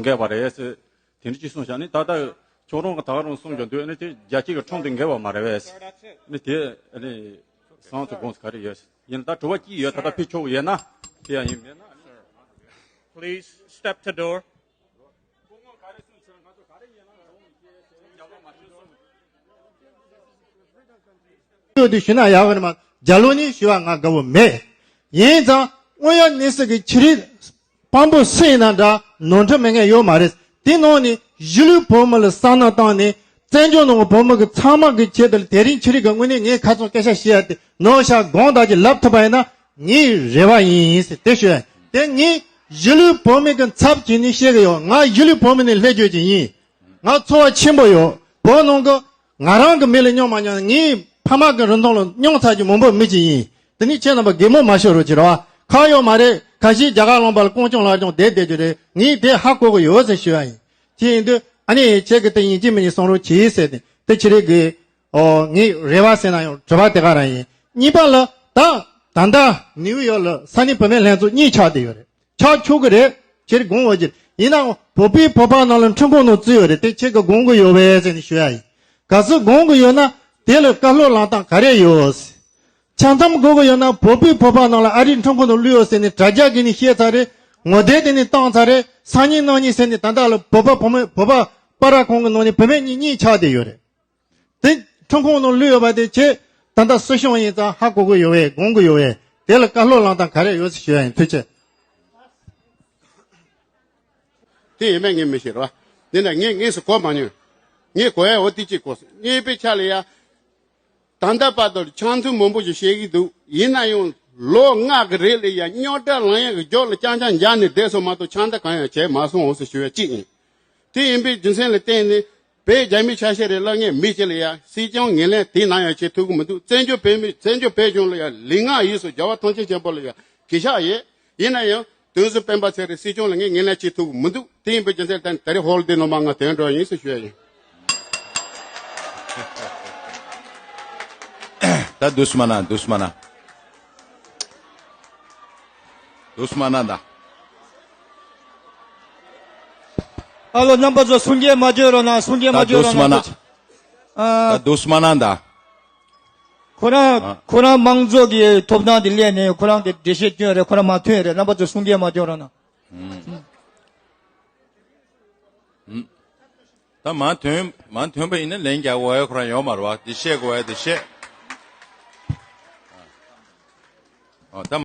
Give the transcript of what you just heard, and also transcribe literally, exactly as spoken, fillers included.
འགལ་བ་རེད་ཟེར། དེ་འདྲ་ཅིག་གསུངས་བཞག་ནི། ད་ལྟ་ཁྱོད་རང་གི་ད་ག་རང་གསུང་རྒྱུ་འདུག་ནི། དེ་རྒྱལ་སྤྱི་གི་ཁྲིམས་དང་འགལ་བ་མ་རེད་པས་ནི། དེ་ནི་སང་ཚོ་དགོངས་སུ་ག་རེ་ཡོད། ཡིན་ད་དྲི་བ་ཅི་ཡོད། ད་ལྟ་ཕི་ཆོག་ཡོད་ན། དེ་ཡང་ཡིན་མེད་ན། Please step to door. ཡོད་དུ་ཞུ་ན་ཡག་གི་རེད་མ། རྒྱ་ལོ་ནི་ཞུ་བ་ང་དགའ་བོ་མེད། ཡིན་ཙང་དངོས་ཡོད་གནས་ཚུལ་གྱི་ཕྱི་རིགས་དཔང་པོ་སུ་ཡིན་ན་འདྲ་ནོར་འཁྲུལ་མེད་མཁན་ཡོད་མ་རེད། དེ་ནང་ནས་གཞིས་ལུས་བོད་མི་ལ་བསམ་བློ་བཏང་ནས་བཙན་བྱོལ་ནང་གི་བོད་མི་གི་ཚང་མ་གི་ཆེད་དུ་དེ་རིང་ཕྱི་རིགས་ཀྱི་དངོས་གནས་ངས་ཁ་ཚོན་སྐད་ཆ་བཤད་ཡ་དེ་ནོར་ཤག་དགོངས་དག་ཅིག་ལབ་ཐུབ་པ་ཡིན་ན་ངའི་རེ་བ་ཡིན་ཟེར་དེ་ཞུ་ཡ་ཡིན། དེ་ངས་གཞིས་ལུས་བོད་མི་གི་ཚབ་བྱས་ནས་བཤད་གི་ཡོད། ང་གཞིས་ལུས་བོད་མི་ནས་སླེབས་ཡོད་ཀྱི་ཡིན། ང་ཚོར་བ་ཆེན་པོ་ཡོད། བོད་ནང་གི་ང་རང་གི་མི་ལ་སྙིང་མ་མྱངས། ངའི་ཕ་མ་གི་རིན་ཐང་ལ་སྙིང་ཚ་རྒྱུ་མང་པོ་མི་གཅིག་ཡིན། དེ་ནི་ཁྱེད་རྣམ་པ་གད་མོ་མ་ཤོར་རོགས་གྱིས་ར་བ། ཁག་ཡོད་མ་རེད། ཁ་ཤས་རྒྱ་གར་ལུང་པ་ལ་ཀོང་ཅོང་ལག་ཅོང་བསྡད་བསྡད་རྒྱུ་རེད། ངས་དེ་ཧ་གོ་གི་ཡོད་ཟེར་ཞུ་བ་ཡིན། དེ་ཡིན་དུས་ཨ་ནི་ཁྱེད་ཀྱི་དེ་ཡིན་གཅིག་མིན་གཅིག་གསུང་རོགས་གྱིས་ཟེར་ཏེ་དེ་ཕྱི་རིགས་ཀྱི་ཨོ་ངའི་རེ་བ་ཟེར་ན་ཡང་དྲི་བ་དེ་ག་རང་ཡིན། གཉིས་པ་ལ་ད་ད་ལྟ་ནིའུ་ཡོག་ལ་ས་གནས་བུད་མེད་ལྷན་ཚོགས་གཉིས་ཆགས་བསྡད་ཡོད་རེད། ཆགས་ཆོག་གི་རེད། ཁྱེད་དགོངས་འོ་ཅིར་ཡིན་ནའང་བོད་པའི་བོད་པ་ནང་ལ་ཁྲིམས་ཁང་ནང་བཙུད་ཡོད་རེད། དེ་ཁྱེད་ཀྱི་དགོངས་གི་ཡོད་པས་ཟེར་ནས་ཞུ་ཡ་ཡིན། ག་ཚོད་དགོངས་གི་ཡོད་ན་དེ་ལ་བཀའ་སློབ་ལངས་སྟངས་ག་རེ་ཡོད། ཆ་མཚམས་དགོས་གི་ཡོད་ན་བོད་པའི་བོད་པ་ནང་ལ་ཨ་རིའི་ཁྲིམས་ཁང་དུ་བླུགས་ཡོད་ཟེར་ནས་དྲ་རྒྱ་གི་ནས་བཤད་ཚར་རེད། ངོ་དེབ་དེ་ནས་བཏང་ཚར་རེད། སང་ཉིན་གནངས་ཉིན་ཟེར་ནས་ད་ལྟ་ལ་བོད་པ་བུད་མེད་བོད་པ་སྤ་ར་ཁོང་གི་ནང་ནས་བུད་མེད་གཉིས་གཉིས་ཆགས་བསྡད་ཡོད་རེད། དེ་ཁྲིམས་ཁང་ནང་བླུགས་ཡོད་པ་དེ་ཁྱེད་ད་ལྟ་སྲིད་སྐྱོང་ཡིན་ཙང་ཧ་གོ་གི་ཡོད་པས་དགོངས་གི་ཡོད་པས་དེ་ལ་བཀའ་སློབ་ལངས་སྟངས་ག་རེ་ཡོད་ཟེར་ཞུ་ཡ་ཡིན། ཐུགས་རྗེ་ཆེ། དེ་ཡིན་མིན་ངས་མི་ཤེས་ར་བ། འདི་འདྲ་ངས་དངོས་སུ་གོ་མ་མྱོང་། ངས་གོ་ཡ་འོ་དེ་གཅིག་གོ་སོང་། གཉིས་པའི་ཆ་ལ་ཡ། ད་ལྟ་བར་དུ་ཆང་འཐུང་མང་པོ་ཞིག་བཤད་ཀྱི་འདུག་ཡིན་ན་ཡང་ལོ་ལྔ་གི་རིང་ལ་ཡ་རྙོག་དྲ་ལངས་ཡ་གི་རྒྱབ་ལ་རྐྱང་རྐྱང་འཇགས་ནས་བསྡད་སོང་མ་གཏོགས་ཆང་ད་གང་ཡང་བྱས་མ་སོང་འོ་ཟེར་ཞུ་ཡ་གཅིག་ཡིན། དེ་ཡིན་པའི་རྒྱུ་མཚན་ལ་བརྟེན་ནས་བོད་རྒྱ་མི་ཆ་ཤས་རེ་ལ་ངས་མི་གཅིག་ལ་ཡ་སྲིད་སྐྱོང་ངོས་ལེན་དེ་ནང་ཡང་བྱེད་ཐུབ་ཀྱི་མི་འདུག་བཙན་བྱོལ་བོད་མི་བཙན་བྱོལ་བོད་གཞུང་ལ་ཡ་ལུས་ངག་ཡིད་གསུམ་རྒྱལ་བ་ཐམས་ཅད་མཁྱེན་པ་ལ་ཡ་གུས་ཕྱག་ཡོད། ཡིན་ན་ཡང་དོན་གཟིགས་སྤེན་པ་ཚེ་རིང་སྲིད་སྐྱོང་ལ་ངས་ངོས་ལེན་བྱེད་ཐུབ་ཀྱི་མི་འདུག་དེ་ཡིན་པའི་རྒྱུ་མཚན་ལ་བརྟེན་ནས་ད་རེས་ཧོལ་དེ་ནང་མ་ང་དོན་འགྲོ་ཡིན་ཟེར་ཞུ་ཡ་ཡིན། ད་དུས་མ་ན་དུས་མ་ན། དུས་མ་ན་ད། ཨ་ལོ་རྣམ་པ་ཚོ་གསུང་སྐད་མ་བརྗོད་རོགས་གནང་། གསུང་སྐད་མ་ད་བརྗོད་རོགས་གནང་། ཨ། ད་དུས་མ་ན་ད། ཁོ་རང་ཨ། ཁོ་རང་མང་གཙོ་གི་ཐོབ་ཐང་དེ་ལེན་ནས་ཁོ་རང་གི་འགྲེལ་བཤད་སྐྱོན་རེད། ཁོ་རང་མ་ཐོན་རེད། རྣམ་པ་ཚོ་གསུང་སྐད་མ་བརྗོད་རོགས་གནང་། ཨུམ། ཨུམ། ད་མ་ཐོན་མ་ཐོན་པ་ཡིན་ན་ལན་རྒྱག་དགོས་ཡ་ཁོ་རང་ཡོད་མ་རེད་བ། དེ་བཤད་དགོས་ཡ་དེ་བཤད། ཨ། ད།